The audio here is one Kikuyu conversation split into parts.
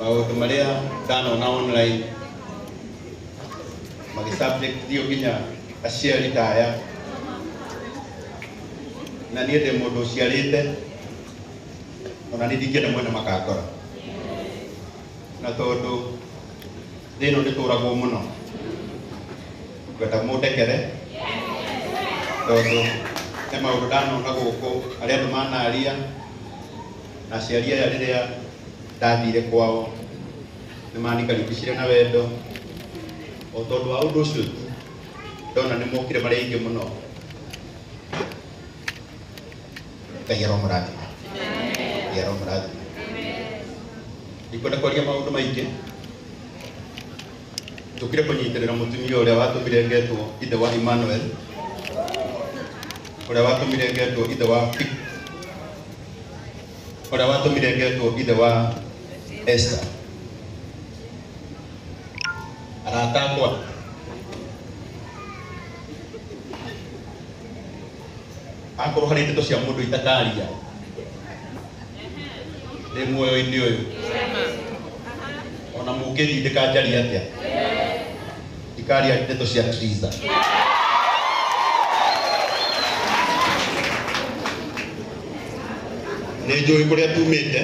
Maũndũ marĩa ndanona online magi subject thio nginya aciari ta aya na niĩ ndĩ mũndũ ũciarĩte ona niĩ ndingĩenda mwene makangora na tondũ thĩ ĩno ndĩtũragwo mũno ngwenda mũndekere tondũ he maũndũ ndanona gũkũ arĩa andũ manaria na aciari aya rĩrĩa ndathire kwao nĩ manikaribicire na wendo o tondũ wa ũndũ ũcio tu ndona nĩ mokire marĩ aingĩ mũno. Ngai aromũrathima. Ngai aromũrathima. Ndikwenda kwaria maũndũ maingĩ njũkire kũnyitĩrĩra mũtumia ũrĩa watũmire ngetwo ithe wa Emmanuel ũrĩa watũmire ngetwo ithe wa ũrĩa watũmire ngetwo ithe wa Esther. Arata akwa akorwo harĩ ndeto cia mũndũ itakaria ndĩ muoyo-inĩ ũyũ ona mũngĩndindĩka njarie atĩa ndikaria ndeto cia Triza. Nĩ njũĩ kũrĩa tumĩte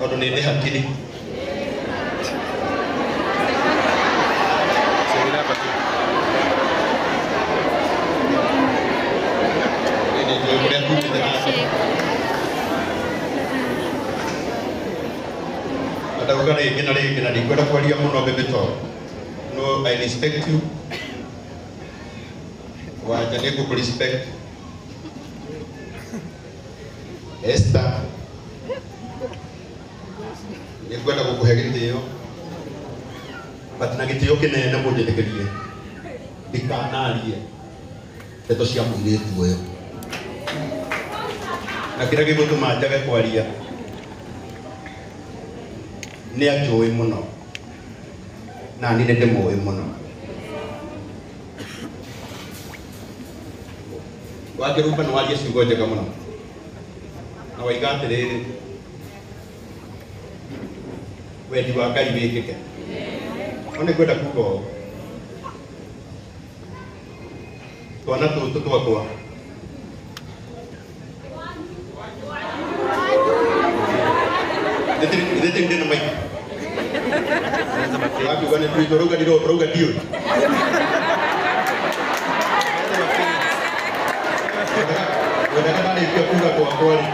tondũ nĩ ndĩ hakiri. Nĩ njũĩ kũrĩa tumĩte ndauga rĩngĩ na rĩngĩ na ndikwenda kwaria mũno baby talk. No, I respect you. Wanja nĩ ngũkũ respect. Esther nĩ ngwenda gũkũhe gĩtĩo but na gĩtĩo kĩnene mũnjĩtĩkĩrie ndikanarie ndeto cia mũirĩtu ũyũ na kĩrĩa gĩgũtũma njage kwaria nĩ anjũĩ mũno na niĩ nĩ ndĩmũĩ mũno. Wakĩrumba nĩ waria ciugo njega mũno na waiga atĩrĩrĩ wendi wa Ngai wĩkĩke. No nĩ ngwenda kuga ũũ twana tũtũ twakwa Ndĩtĩ ndĩ na maitũ wakiuga nĩ twitũ rauga rauga ndiũĩ ngwendaga ndarĩkia kuga twakwa rĩ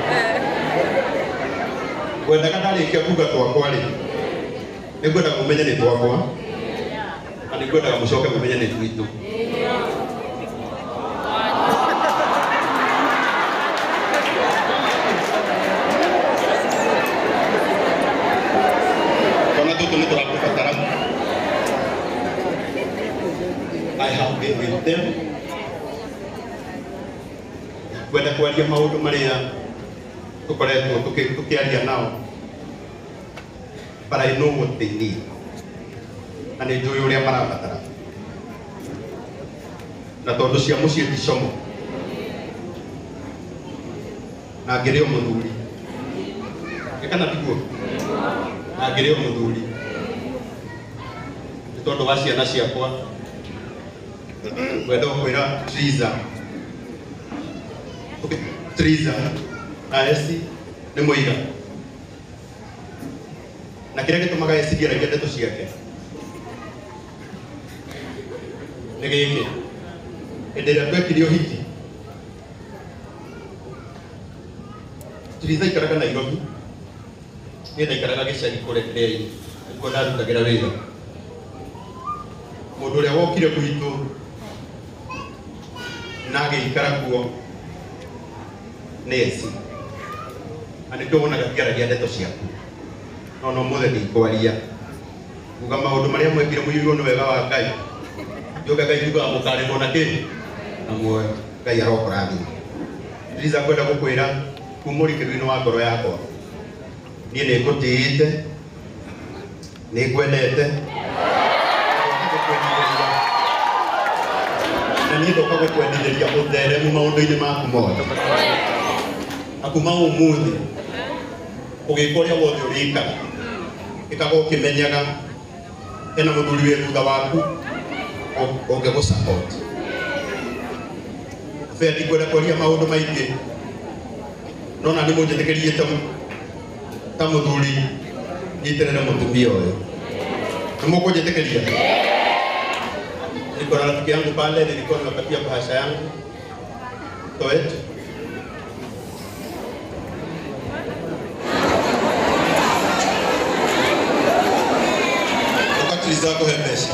ngwendaga ndarĩkia kuga twakwa rĩ nĩ ngwendaga mũmenye nĩ twakwa na nĩ ngwendaga mũcoke mũmenye nĩ twitũ. Twana tũtũ nĩ tũratũbatara. I have been with them. Kwenda kwaria maũndũ marĩa tũkoretwo tũkĩaria nao but I know what they need na nĩ njũĩ ũrĩa marabatara na tondũ cia mũciĩ ti como na ngĩrĩ o mũthuri kana tiguo na ngĩrĩ o mũthuri nĩ tondũ wa ciana ciakwa ngwenda gũkwĩra Triza Triza na Esi nĩ mũira na kĩrĩa gĩtũmaga Esi ndiaragia ndeto ciake nĩ gĩkĩ hĩndĩ ĩrĩa twekire ũhiki Triza aikaraga Nairobi niĩ ndaikaraga gĩcagi kũrĩa kĩrĩa-inĩ nĩkuo ndarutagĩra wĩra. Mũndũ ũrĩa wokire gwitũ na agĩikara kuo nĩ Esi na nĩkĩo wonaga ndiaragia ndeto ciaku no no mũthĩ ndikwaria kuga maũndũ marĩa mwekire mũiyũirwo nĩ wega wa Ngai njoka Ngai tugaga mũkarĩhwo na kĩ na muoyo. Ngai arokũrathima. Triza ngwenda gũkwĩra kuma ũrikĩru-inĩ wa ngoro yakwa niĩ nĩ ngũtĩĩte nĩ ngwendete na niĩ ndoka gũkwendithĩria ũtheremu maũndũ-inĩ maku mothe na kuma ũmũthĩ Ũgĩka ũrĩa wothe ũrĩkaga ĩkaga ũkĩmenyaga hena mũthuri wĩ thutha waku ũngĩgũ support. Fair ndikwenda kwaria maũndũ maingĩ no na nĩ mũnjĩtĩkĩrie ta mũthuri nyitĩrĩre mũtumia ũyũ. Nĩ mũkũnjĩtĩkĩria? Niko na rafiki yangu pale, nilikuwa nimepatia bahasha yangu Toet. Wakati zako hembeshi.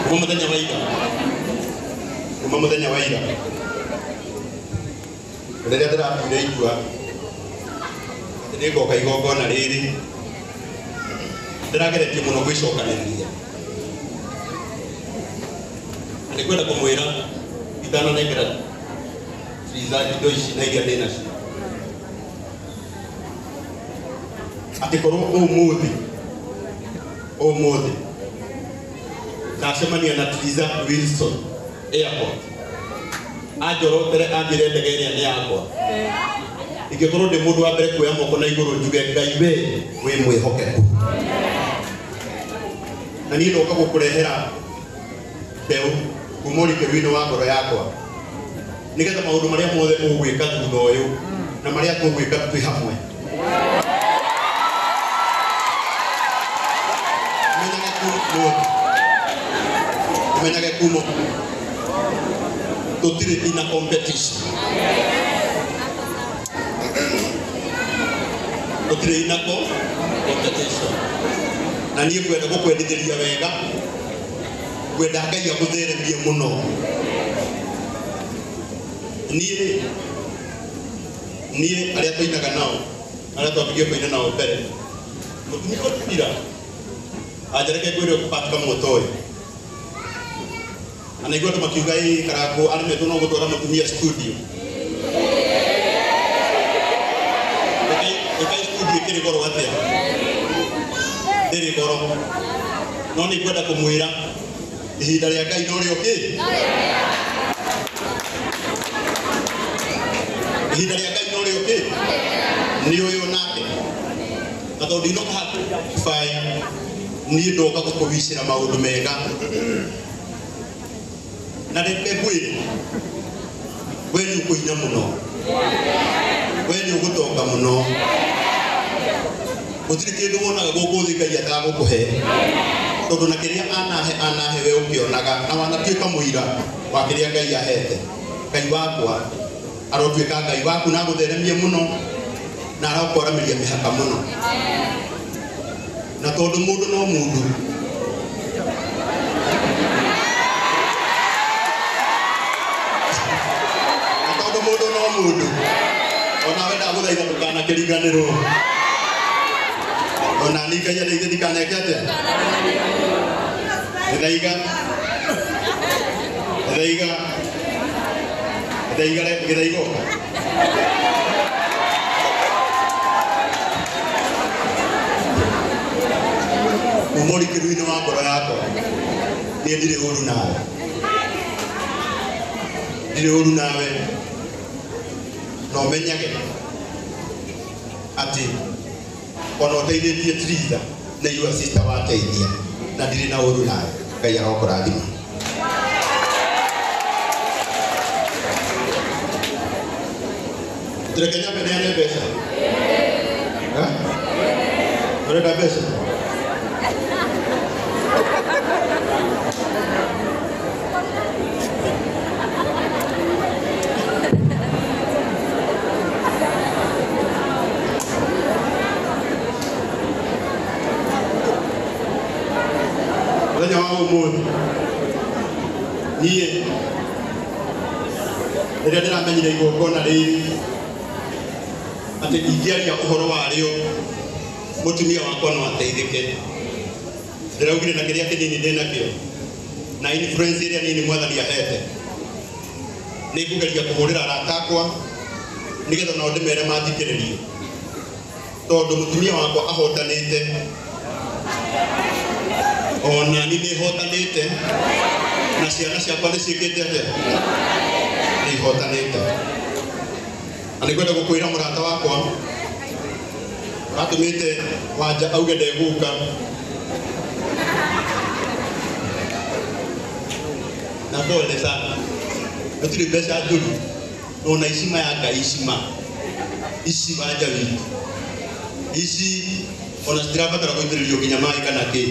Kuma muthenya wa ira. Kuma muthenya wa ira. Rĩrĩa ndĩratuire itua atĩ nĩngoka igongona rĩrĩ, ndĩrageretie mũno gwĩcokanĩrĩria. Na nĩngwenda kũmwĩra itananengera Triza indo ici na iria ndĩ nacio, atĩ korwo ũmũthĩ ũmũthĩ ndacemania na Triza Wilson airport anjorotere anjĩre ndege ĩrĩa nĩ yakwa, ingĩkorwo ndĩ mũndũ wa mbere kuoya moko na igũrũ njuge Ngai we wĩ mwĩhokeku. Na niĩ ndoka gũkũrehera mbeũ kuma ũrikĩru-inĩ wa ngoro yakwa nĩgetha maũndũ marĩa mothe ũgwĩka thutha ũyũ na marĩa tũgwĩka twĩ hamwe menyage kuma tũtirĩ ina competition, tũtirĩ ina competition. Na niĩ ngwenda gũkwendithĩria wega, ngwenda Ngai agũtheremie mũno. Niĩ niĩ arĩa tũinaga nao, arĩa twambirie kũina nao mbere, mũtumia ũtira anjareke ngwĩre part kamwe toĩ. Anaigua andũ makiuga ĩ Karangũ aremetwo no gũtwara mũtumia studio. Ĩkai studio ĩkĩrĩ goro atĩa? Ndĩrĩ goro. No nĩ ngwenda kũmwĩra ihinda rĩa Ngai no rĩo kĩ? Ihinda rĩa Ngai no rĩo kĩ? Nĩ ũyũ nake. Na tondũ ndinoka hakuhĩ niĩ ndoka gũkũwicĩra maũndũ mega. Na reke ngwĩre, we nĩ ũkũina mũno, we nĩ ũgũtonga mũno. Gũtirĩ kĩndũ wonaga gũkũ thĩ Ngai atagũkũhe, tondũ na kĩrĩa anahe anahe we ũkĩonaga, na wanatuĩka mũira wa kĩrĩa Ngai ahete. Ngai wakwa arotuĩka Ngai waku na agũtheremie mũno na arokwaramĩria mĩhaka mũno. Na tondũ mũndũ no mũndũ, na tondũ mũndũ no mũndũ, onawe ndagũthaitha ndũkanakĩriganĩrwo. Ona niĩ Ngai andeithie ndikaneke atĩa? Gĩthaiga gĩthaiga gĩthaiga gĩthaiga ũka. Kuma ũrikĩru-inĩ wa ngoro yakwa niĩ ndirĩ ũru nawe, ndirĩ ũru nawe, na ũmenyage atĩ ona ũteithĩtie Triza na your sister wateithia, na ndirĩ na ũru nawe. Ngai arokũrathima. Reke nyambe neane mbeca. Ũrenda mbeca? Mũthenya wa ũmũthĩ niĩ rĩrĩa ndĩramenyire igongona rĩrĩ atĩ ingĩaria ũhoro warĩo mũtumia wakwa no ateithĩke, ndĩraugire na kĩrĩa kĩnini ndĩ nakĩo na influence ĩrĩa nini mwathani ahete, nĩ ngũgeria kũhũrĩra arata akwa nĩgetha nao ndĩmere manjikĩrĩrie, tondũ mũtumia wakwa ahotanĩte, ona niĩ nĩ hotanĩte. Na ciana ciakwa nĩ ciĩkĩte atĩa? Nĩ ihotanĩte. Na nĩngwenda gũkwĩra mũrata wakwa ũratũmĩte Wanja auge ndegũka. Na pole sana. Gũtirĩ mbeca njũru. No na icima ya Ngai icima. Ici Wanja witũ. Ici ona citirabatara gũitĩrĩrio nginya maĩ kana kĩ.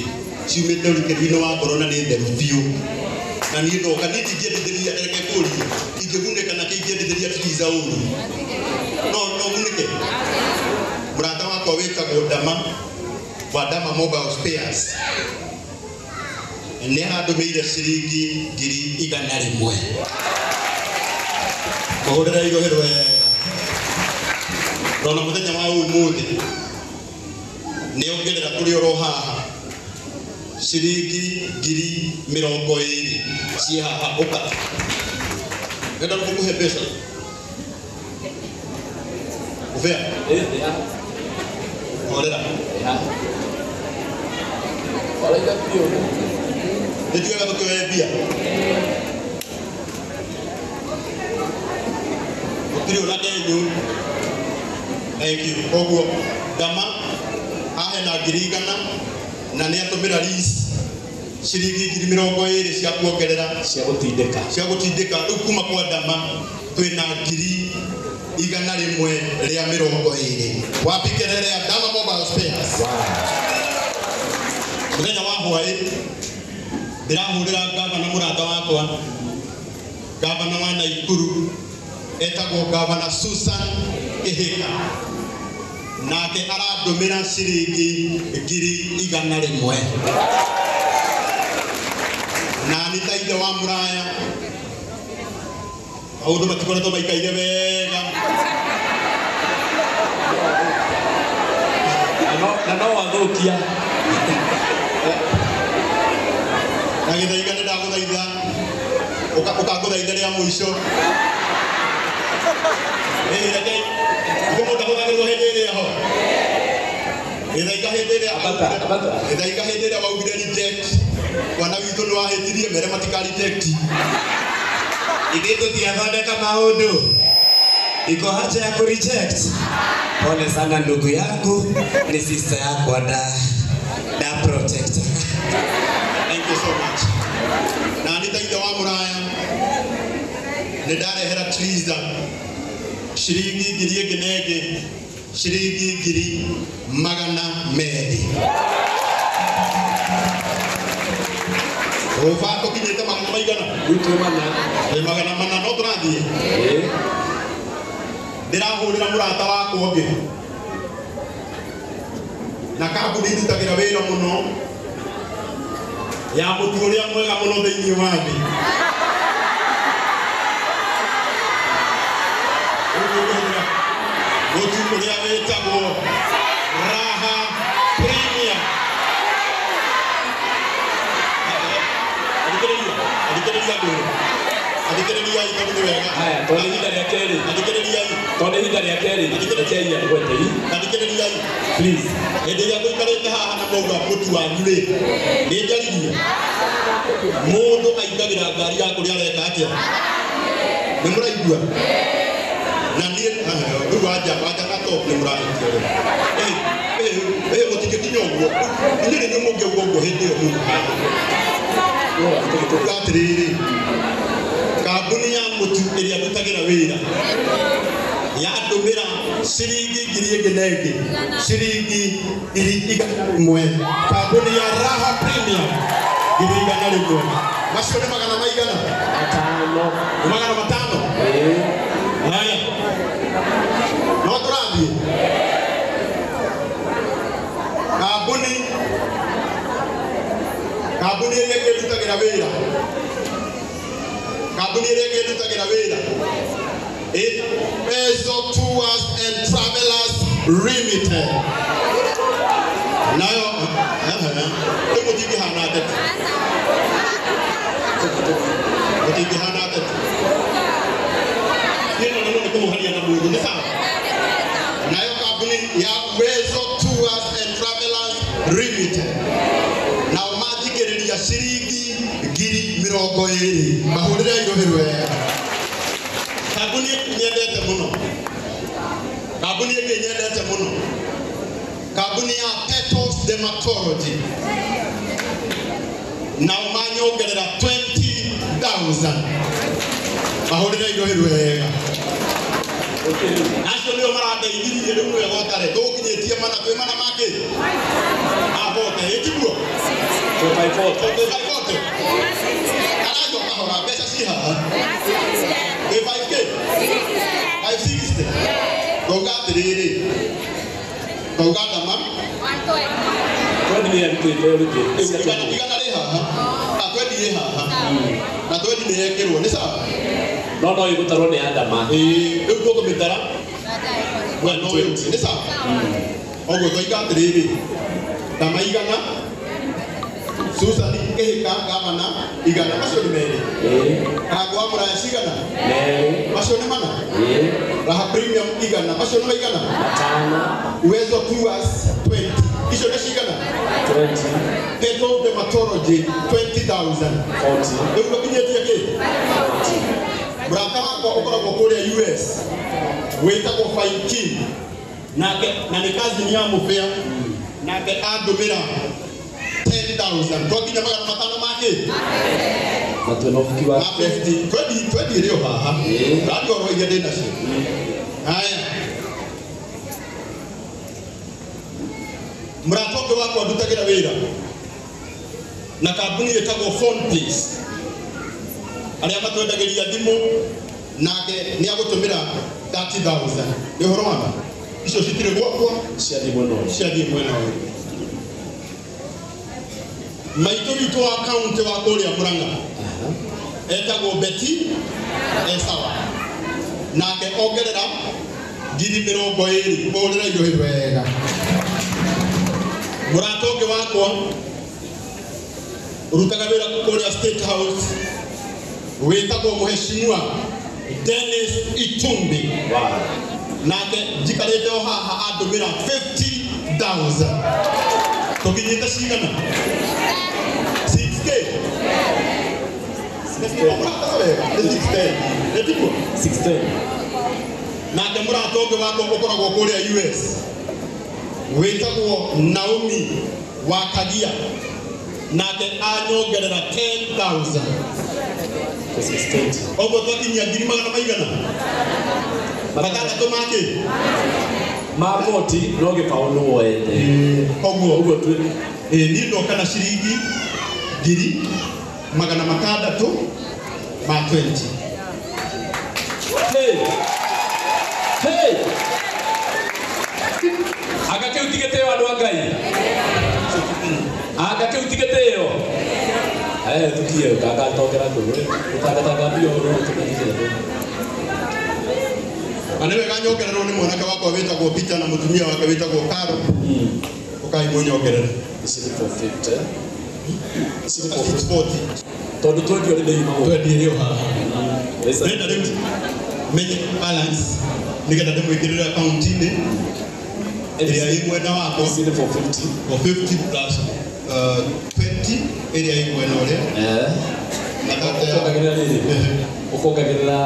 Ciumĩte ũrikĩru-inĩ wa ngoro na nĩ theru biũ. Na niĩ ndoka niĩ ndingĩendithĩria, reke ngũrie, ingĩgunĩka na kĩ ingĩendithĩria Triza ũru? No no gunĩke. Mũrata wakwa wĩtagwo Dama wa Dama Mobile Spares nĩ arandũmĩire ciringi 100,000. Mũhũrĩre irũhĩ wega. Ndona mũthenya wa ũmũthĩ nĩ ongerera tũrĩ oro haha ciringi 20,000 ciĩ haha. Ũka ngenda gũkũhe mbeca ũbea horera nĩ tiwega tũkĩoe mbia gũtirĩ ũna ndenyu. Thank you. Koguo Dama ahe na 100,000 na nĩ atũmĩra lease ciringi 20,000 cia kuongerera cia gũtindĩka cia gũtindĩka. Rĩu kuma kwa Dama twĩna 120,000. Wapi kelele ya Dama Mobile Spares? Mũthenya wa hwaĩ ndĩrahũrĩra gavana mũrata wakwa, gavana wa Naikuru etagwo Gavana Susan Kihika, nake arandũmĩra ciringi 100,000. Na nĩ ta ithe wa mũraya maũndũ matikoretwo maikaire wega. Na no wathũkia. Na gĩthaiga nĩ ndagũthaitha ũkangũthaitha rĩa mũico. Reke ithe mũndũ ahũthagĩrwo hĩndĩ ĩrĩa ho. Gĩthaiga hĩndĩ ĩrĩa gĩthaiga hĩndĩ ĩrĩa waugire reject mwana witũ nĩ wahĩtirie mere matika reject. Ithuĩ tũtiathondeka maũndũ. Iko haja ya ku reject. Pole sana ndugu yangu, ni sister yakwa da protector. Thank you so much. Na nĩ ta ithe wa mũraya nĩ ndarehera Triza ciringi 1,000 na ĩngĩ ciringi 200,000. Ũba tũkinyĩte magana maigana? Rĩu twĩ mana. Twĩ 400 no tũrathiĩ. Ndĩrahũrĩra mũrata wakwa ũngĩ na kambuni ndutagĩra wĩra mũno ya mũtu ũrĩa mwega mũno thĩinĩ wa thĩ. Mũtu ũrĩa wĩtagwo Raha Premium. Athikĩrĩria ngwĩre. Athikĩrĩriai tondũ nĩ wega. Haya, tondũ ihinda rĩa kerĩ. Athikĩrĩriai. Tondũ ihinda rĩa kerĩ. Rekei andũ Athikĩrĩriai. Please. Hĩndĩ ĩrĩa ngũikarĩte haha na mwauga mũtu wanyu rĩ, nĩ njaririe. Mũndũ aingagĩra ngari ya kũrĩa areka atĩa? Nĩ mũraigua? Na niĩ rĩu Wanja na top nĩ mũrahĩtia rĩu. Mũtingĩkinya ũguo. Inyuĩ nĩ inyuĩ mũngĩauga ũguo hĩndĩ ĩyo mũndũ haha. Tuga atĩrĩrĩ, kambuni ya mũtu ĩrĩa ndutagĩra wĩra yandũmĩra ciringi 1,000 na ĩngĩ ciringi 100,000. Kambuni ya Raha Premium 100,000. Macio nĩ magana maigana? 5. Nĩ 500. Haya. No tũrathiĩ. Kambuni ĩrĩa ĩngĩ ndutagĩra wĩra. Kambuni ĩrĩa ĩngĩ ndutagĩra wĩra Peso Tours and Travelers Limited. Nayo rĩu mũtingĩhana ateti. Mũtingĩhana ateti. Niĩ no nĩ kũmũharia na mũndũ nĩ sawa. Nayo kambuni ya Peso Tours and Travelers Limited. Nao manjikĩrĩria ciringi 20,000. 20 mahũrĩre irũhĩ wega. Kambuni nyendete mũno, kambuni ĩngĩ nyendete mũno, kambuni ya Petals Dermatology, nao manyongerera 20,000 mahũrĩre irũhĩ wega. Acio nĩo marandeithirie rĩu nĩwe gotare tũkinyĩtie mana twĩ mana makĩ abote ĩtiguo 2540 arajo kahora mbeca ci haha twĩ 5K 560 tauga atĩrĩrĩ tauga ndama igana rĩ haha na twendi ĩ haha na twendi nĩ yekĩrwo nĩ sawa no no ĩgũtarwo nĩ Adama ĩĩ rĩu tũkũmĩtara mwena ũyũ nĩ sawa ũguo twoiga atĩrĩrĩ ndama igana Susan Kĩhĩka gavana igana macio nĩ merĩ Karangũ wa Mũraya cigana merĩ macio nĩ mana Raha Premium igana macio nĩ maigana matano Uwezo Tours 20 icio nĩ cigana 20 Petrol Dermatology 20,000 40 rĩu tũkinyĩtie kĩ mũrata wakwa ũkoragwo kũrĩa US wĩtagwo Fine King nake na nĩ cousin ya mũbĩa nake andũmĩra 10,000 twakinya 500 makĩ na twĩna ũhiki wa ma 50 twendi ĩrĩ o haha ndathi oro iria ndĩ nacio. Haya, mũrata ũngĩ wakwa ndutagĩra wĩra na kambuni ĩtagwo Phone Place arĩa matwendagĩria thimũ nake nĩ agũtũmĩra 30,000 nĩ ũhoro wa ma icio citirĩ gwakwa ciathiĩ mwena ũyũ ciathiĩ mwena ũyũ. Maitũ witũ wa kaunti wa kũrĩa Murang'a etagwo Betty Esawa nake ongerera 20,000 ũrĩra irũhĩ wega. Mũrata ũngĩ wakwa ũrutaga wĩra kũrĩa State House wĩtagwo Mheshimiwa Dennis Itumbi nake njikarĩte o haha andũmĩra 50,000 tũkinyĩte cigana 6K 610 nake mũrata ũngĩ wakwa ũkoragwo kũrĩa US wĩtagwo Naomi wa Kagia nake anyongerera 10,000 620 ũguo twakinyia ngiri magana maigana matandatũ makĩ ma 40 no gĩbaũ nĩ woete ũguo ũguo twĩ niĩ ndoka na ciringi 620 ma 20. Hey! Hey! Anga kĩu ti gĩtĩo andũ a Ngai anga kĩu ti gĩtĩo tukie ũtangatongera kũu ũtangatanga mbia ũũ tũmenyithie andũ. Na nĩ wega nyongererwo nĩ mwanake wakwa wĩtagwo Peter na mũtumia wake wĩtagwo Karo ũkai mũnyongerere Ici nĩ 450 ici nĩ 640 tondũ twendio rĩ nĩ twendi ĩrĩ o haha ndĩrenda rĩu menye balance nĩgetha ndĩmwĩkĩrĩre akaunti-inĩ ĩrĩa ĩ mwena wakwa ici nĩ 450 450 plus 20 ĩrĩa ĩ mwena ũrĩa na ũkongagĩrĩra rĩrĩ ũkongagĩrĩra.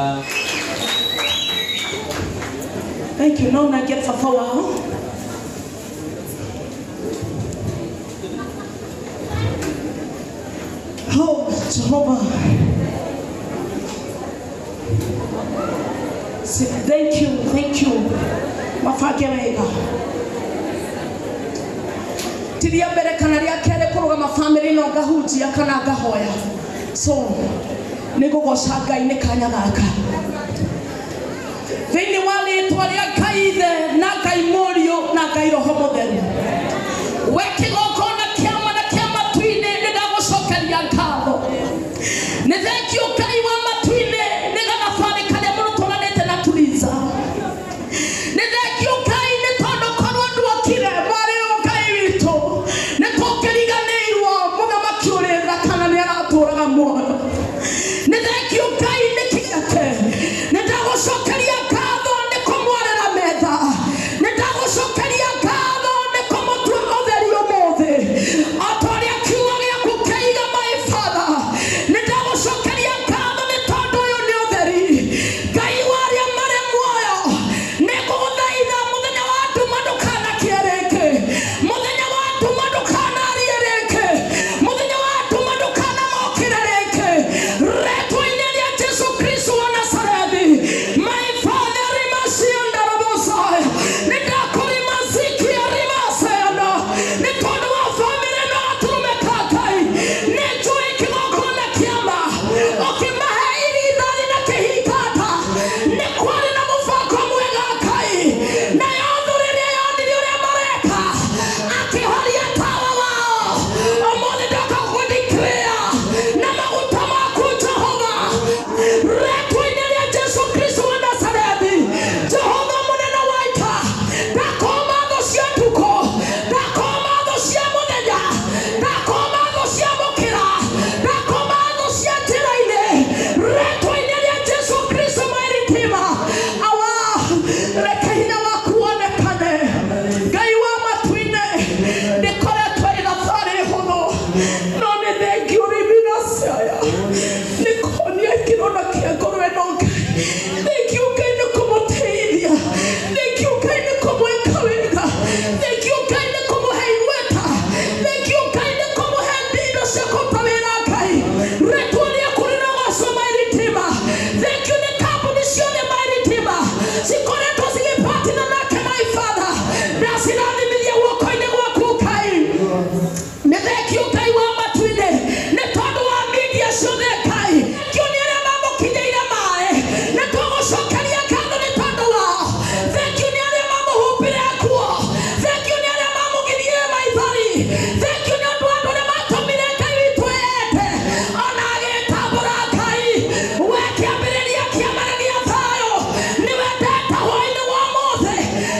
Thank you. Now I get for power. Oh, Jehovah. Say, thank you, thank you. Mafagerega. Tiria mbere kana ria kere kũrũgama family no ngahunjia kana ngahoya. So, nĩngũgoca Ngai nĩ kanya gaka. Thĩinĩ wa rĩtwa rĩa Ngai Ithe na Ngai Mũriũ na Ngai Roho Mũtheru. We kĩgongona kĩama na kĩa matu-inĩ nĩndagũcokeria ngatho. Nĩ thengio Ngai wa matu-inĩ nĩ gathabarĩ karĩa mũrũtwaranĩte na Tuliza. Nĩ thengio Ngai nĩ tondũ korwo nduokire mwarĩ ũyũ Ngai witũ nĩ tũngĩriganĩirwo mũthamaki ũrĩ tha kana nĩ aratũraga muoyo. Nĩ thengio Ngai nĩ kĩgate. Nĩ ndagũcokeria ngatho nĩ kũmwarĩra metha. Nĩ ndagũcokeria ngatho nĩ kũmũtua ũtheri ũmũthĩ. No nĩ thengio rĩmiraciaya nĩ kũhonia kĩronda kĩa ngoro ĩno Ngai. Thengio Ngai nĩ kũmũteithia. Thengio Ngai nĩ kũmwĩka wega. Thengio Ngai nĩ kũmũhe igweta. Thengio Ngai nĩ kũmũhe indo cia kũruta wĩra Ngai. Rĩtwa rĩaku rĩrogocwo mairitima. Thengio nĩ kambuni ciothe mairitima cikoretwo cigĩbatithio nake my father na cirathimithia guoko-inĩ gwaku Ngai. Nĩ thengio Ngai wa matu-inĩ nĩ tondũ wa media ciothe Ngai. Thengio nĩ arĩa mamũkinyĩire maĩ nĩ tũgũcokeria ngatho nĩ tondũ wao. Thengio nĩ arĩa mamũhumbire nguo. Thengio nĩ arĩa mamũgiririe maithori. Thengio nĩ ũndũ wa andũ arĩa matũmire Ngai witũ ende ona agĩtambũra Ngai. We kĩambĩrĩria kĩama na gĩa thayũ nĩwe ndeta hwaĩ-inĩ wa ũmũthĩ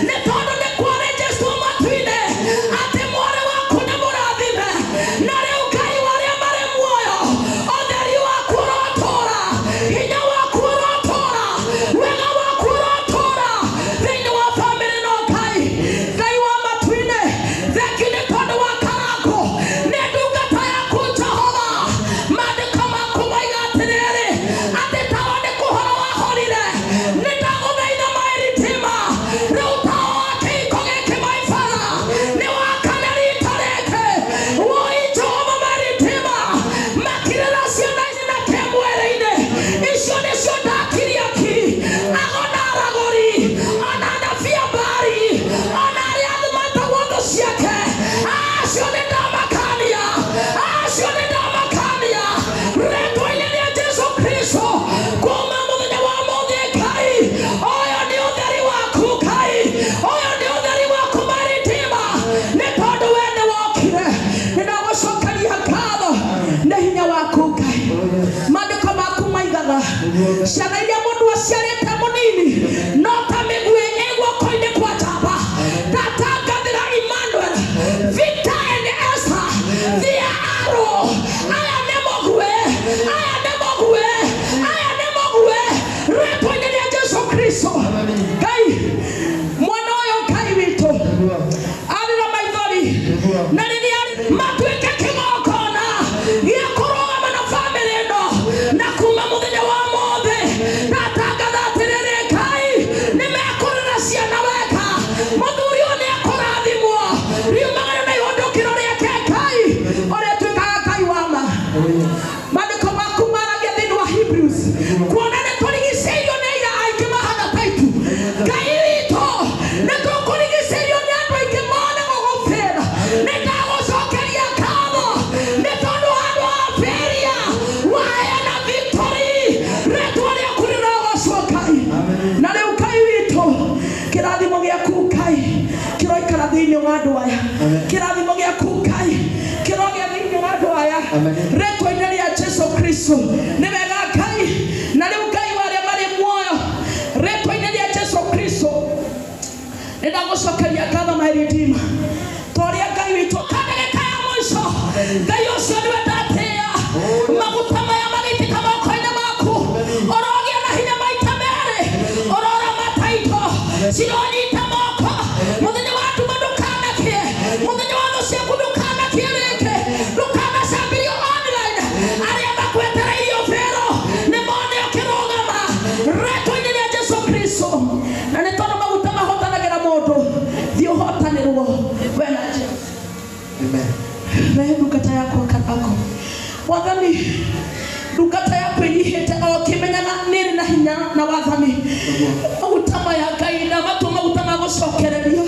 nĩ tondũ nĩ kwarĩnjĩtwo matu-inĩ atĩ mwarĩ waku nĩ mũrathime na rĩu Ngai wa arĩa marĩ muoyo ũtheri waku ũrotũũra hinya waku ũrotũũra wega waku ũrotũũra thĩinĩ wa bamĩrĩ no Ngai. Ngai wa matu-inĩ thengiũ nĩ tondũ wa Karangũ nĩ ndungata yaku Jehova. Maandĩko maku moiga atĩrĩrĩ atĩ tawa nĩ kũhora wahorire nĩ ndagũthaitha mairitima rĩu tawa wa kĩhiko gĩkĩ my father nĩ wakana rita rĩngĩ woi Jehova mairitima makirĩra ciana ici na kĩmwĩrĩ-inĩ icio nĩcio ndakiria ki agona aragũri ona anabii a Baali ona arĩa metagwo thũ ciake acio nĩ ndamakania acio nĩ ndamakania rĩtwa-inĩ rĩa Jesu Kristo kuma mũthenya wa ũmũthĩ Ngai ũyũ nĩ ũtheri waku Ngai ũyũ nĩ ũtheri waku maritima nĩ tondũ we nĩ wokire nĩ ndagũcokeria ngatho nĩ hinya waku Ngai. Maandĩko maku maigaga ciana iria mũndũ aciarĩte mũnini no ta mĩguĩ ĩ guoko-inĩ kwa njamba. Ndatangathĩra Emmanuel, Victor and Esther, they are arrow. Aya nĩ mũguĩ, aya nĩ mũguĩ, aya nĩ mũguĩ rĩtwa-inĩ rĩa Jesu Kristo. Ngai mwana ũyũ Ngai witũ arĩ na maithori na rĩrĩa matuĩke kĩgongona gĩa kũrũgama na bamĩrĩ ĩno na kuma mũthenya wa ũmũthĩ ndatangatha atĩrĩrĩ Ngai nĩ mekũrera ciana wega mũthuri ũyũ nĩ ekũrathimwo riumagana na ihũndũkĩro rĩake Ngai ũrĩa tuĩkaga Ngai wa ma. Maandĩko maku maragia thĩinĩ wa Hebrews kuona nĩ tũrigicĩirio nĩ aira aingĩ mahana ta itu. Ngai witũ nĩ tũkũrigicĩirio nĩ andũ aingĩ mone gũgũbĩra nĩ ndagũcokeria ngatho nĩ tondũ handũ ha failure waheana victory rĩtwa rĩaku rĩrogocwo Ngai. Na rĩu Ngai witũ kĩrathimo gĩaku Ngai kĩroikara thĩinĩ wa andũ aya kĩrathimo gĩaku Ngai kĩrogĩa thĩinĩ wa andũ aya rĩtwa-inĩ rĩa Jesu Kristo. Nĩ wega Ngai na rĩu Ngai wa arĩa marĩ muoyo rĩtwa-inĩ rĩa Jesu Kristo nĩ ndagũcokeria ngatho my Redeemer ta ũrĩa Ngai witũ kandagĩka ya mũico Ngai ũcio nĩwe ndatĩĩa maguta maya magĩitĩka moko-inĩ maku ũrogĩa na hinya maita merĩ ũroramata indo cironyita moko mũthenya wa nduma ndũkanakĩe mũthenya wa thũ ciaku ndũkanakĩe rĩngĩ ndũkanacambĩrio online arĩa makwetereirio bĩro nĩ mone ũkĩrũgama rĩtwa-inĩ rĩa Jesu Kristo. Na nĩ tondũ maguta mahotanagĩra mũndũ thiĩ ũhotanĩrwo we na Jesu. Rehe ndungata yakwa Karangũ Mwathani ndungata yaku ĩnyihĩte o kĩmenyaga nĩrĩ na hinya na wathani maguta maya Ngai na matua maguta ma gũcokereria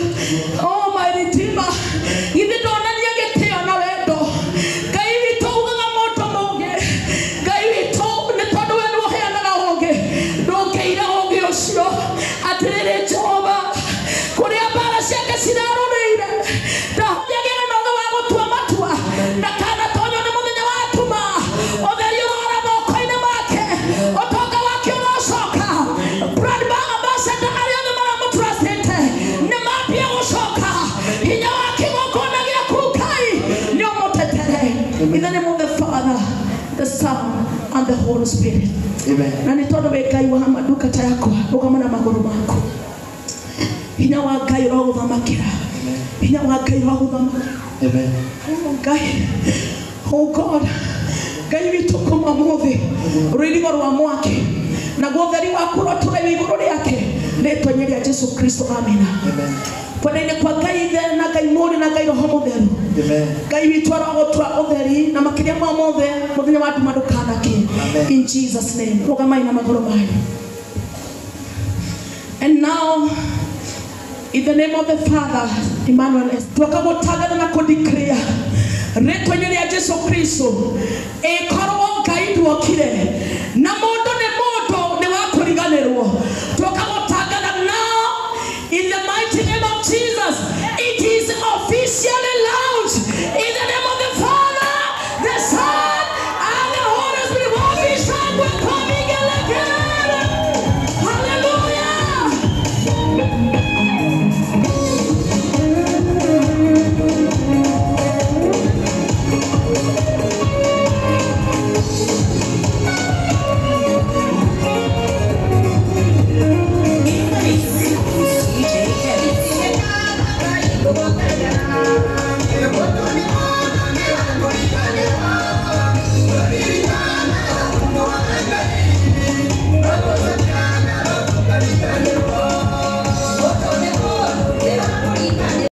oh my Redeemer githĩ ndonania gĩtĩo na wendo Ngai witũ ugaga mũndũ mũũgĩ Ngai witũ nĩ tondũ we nĩwe ũheanaga ũũgĩ ndũngĩira ũũgĩ ũcio atĩrĩrĩ Jehova kũrĩa mbara ciake cirarũrĩire ndahũthagĩra na ũũgĩ wa gũtua matua ndakanatonywo nĩ mũthenya wa tuma ũtheri ũrora moko-inĩ make ũtonga wake ũrocoka brand ambassador arĩa othe maramũtrustĩte nĩ mambie gũcoka hinya wa kĩgongona gĩaku Ngai nĩ ũmũtetere. In the name of the Father, the Son, and the Holy Spirit. Amen. Na nĩ tondũ wĩ Ngai wa ndungata yakwa rũgama na magũrũ maku hinya wa Ngai ũrogũthamakĩra hinya wa Ngai ũrogũthamakĩra. Amen. Oh, Ngai Oh God, Ngai witũ kuma ũmũthĩ rũirigo rwa mwaki naguo ũtheri waku ũrotũra wĩ igũrũ rĩake rĩtwa-inĩ rĩa Jesu Kristo, amina. Kwenda-inĩ kwa Ngai Ithe na Ngai Mũriũ na Ngai Roho Mũtheru, Ngai witũ arogũtua ũtheri na makĩria ma mothe mũthenya wa nduma ndũkanake. In Jesus name, rũgamai na magũrũ manyu. And now, in the name of the Father, Emmanuel, twakagũtangatha na kũdeclare rĩtwa-inĩ rĩa Jesu Kristo, ĩkorwo Ngai nduokire